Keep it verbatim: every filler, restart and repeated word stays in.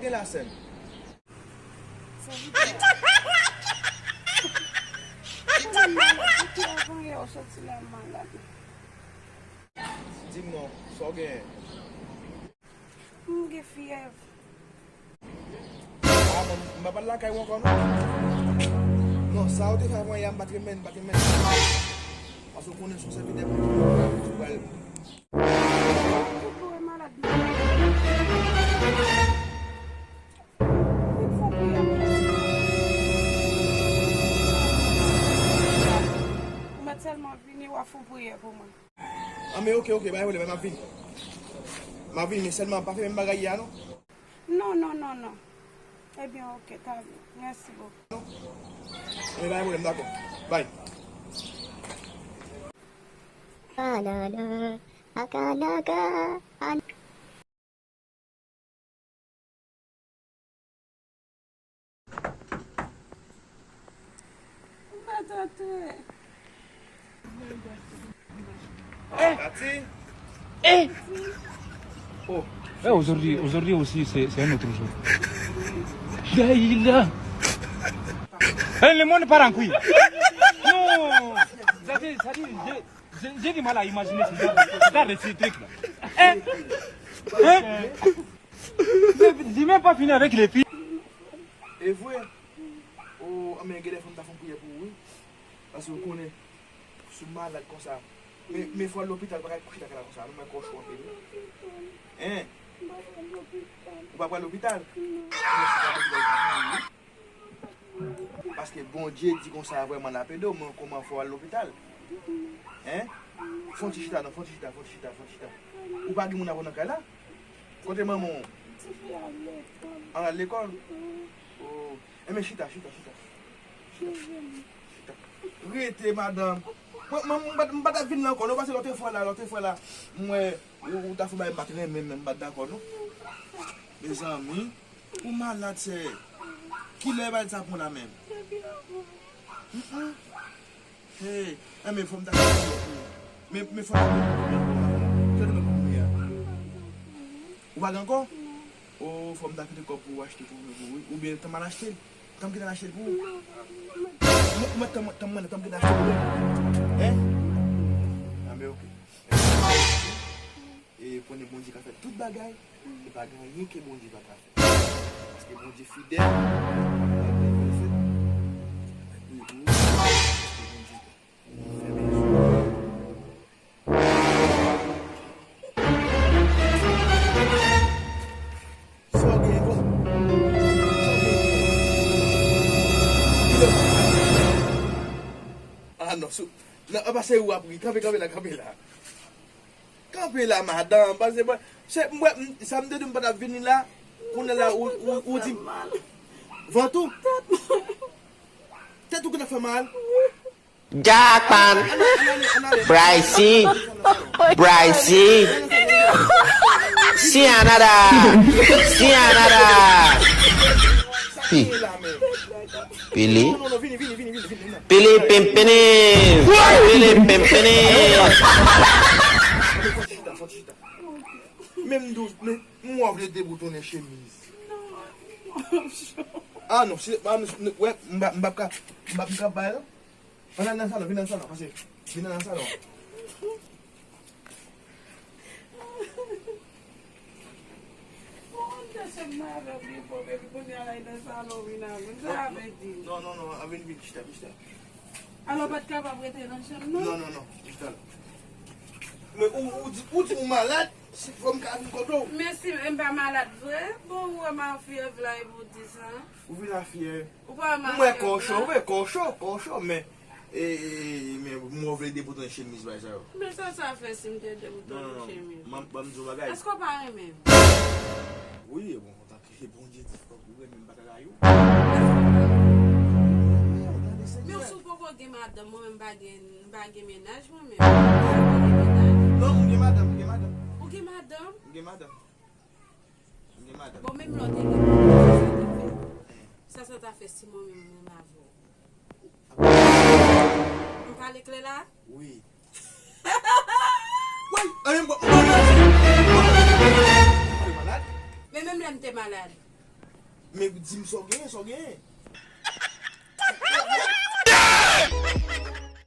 Gen la sè m. Di m non, sa w genyen? M gen fyèv. Ah, men m pa pral lakay ou ankò, non. Non, sa ou te fè avan yè a, m pa t renmen, m pa t renmen. Paske ou konnen se yon sèvitè Bondye, ou pral, ou pral. Ou malad, non. Vin fè yon priyè pou mwen. Ou mèt sèlman vini, w a fè yon priyè pou mwen. Anben, oke, oke, pa gen pwoblèm, m ap vini. M ap vini, men sèlman pa fè menm bagay yè a, non. Non, non, non, non. Ebyen, oke, ta byen. Mèsi bokou. Non. Ebyen, pa gen pwoblèm, dakò. Bye. Kanada, a Kanada, a Ou mèt antre. Tati. Eh! Oh. Eh, aujourd'hui, aujourd'hui aussi, c'est, c'est un autre jour. Daïla. Eh, le monde part en couille. Non. Ça dit, ça dit, j'ai, j'ai, j'ai du mal à imaginer ce genre de, ce genre de truc là. Hein? Hein? Mais dis-moi pas fini avec les filles. E vre. O, anben, genlè fò m ta fè yon priyè pou ou, wi. Paske ou konnen, si w malad konsa, men, men fò w al lopital, pa ka kouche lakay la konsa, non, men kò w cho anpil, wi. Hein? Ou pa pral lopital? Paske Bondye di konsa vrèman l ap ede w, men kòman fò w al lopital? Hein? Fè yon ti chita, non, fè yon ti chita, fè yon ti chita, fè yon ti chita. Ou pa gen moun avè w nan kay la? Kote manman w? Tifi al lekòl. An al lekòl? Wi. Oh. Enben, chita, chita, chita. Chita. Chita. Rete, madanm. Mwen, mwen, mwen pa t, mwen pa t ap vin la ankò, non, paske lòt fwa la, lòt fwa la, mwen, ou, ou ta fè bagay m pa t renmen, men m pa t dakò, non. Mezanmi, ou malad, sè. Kilè bagay sa pran la menm? Mm, mm. Hey, enben, fò m ta fè yon priyè pou ou. Men, men fò m ta fè yon priyè pou ou. Ou pa gen ankò? Oh, fò m ta kite kòb pou ou achte pou mwen, pou ou, wi. Oubyen, tann m al achte l. Tann m kite al achte l pou ou. Mwen, mwen, tann, tann mwen, tann m kite achte l pou ou. Hein? Ah, men oke. E konnen Bondye ka fè tout bagay, e pa gen anyen ke Bondye pa ka fè. Paske Bondye fidèl, bagay pou l fèt. Mwen priye pou ou, paske Bondye fèmen zye. Sa w genyen, bon? Sa w genyen? Ah non, sou, nan, apa se ou ap ri. Kanpe, kanpe la, kanpe la. Kanpe la, madanm, pase mwen, se, mwen, m, sa m te di m pa t ap vini la, kounye a la, ou, ou, ou di m, vant ou? Tèt ou ki t ap fè mal? Japan! Bryson! Bryson! Siyanada! Siyanada! Pi. Pili. Pili pimpini. Pili pimpini. Menm dous, men mwen vle deboutonnen chemiz. Ah non, si, ah, non, wè, m pa, m pa ka, m pa, m ka bay, non. Ann al nan salon, vin nan salon, pase, vin nan salon. Non, non, non, a vin, vin, chita, chita. Alò, w pa t kapab rete nan chanm, non? Non, non, non, chita la. Men ou, ou di, ou di ou malad, si fò m ka vin kote w. Men si m pa malad vre, bon, ou wè m a fyèv la, epi w di sa. Ou vin a fyèv. Ou pa wè m a fyèv la. M wè kò w cho, ou wè kò w cho, kò w cho, men, e, e, e, men mwen vle deboutonnen chemiz bay sa yo. Men sa sa fè si m te deboutonnen chemiz? Non, non, non. Ban m di w bagay. Èske w pa renmen m? Wi, bon, antanke Bondye di fòk ou renmen m, m pa ka rayi w. Men si w poko gen madanm, mwen menm m pa gen, m pa gen mennaj, mwen menm. M pa gen mennaj. Non, m gen madanm, m gen madanm. Ou gen madanm? M gen madanm. M gen madanm. Bon, menm lè w te gen madanm, sa sa ta fè? Sa sa ta fè si mwen menm m renmen avè w? M pale klè la? Wi. Woy, anyen m pran, m pran nan. Ou malad? Men menm lè m te malad. Men di m sa w genyen, sa w genyen.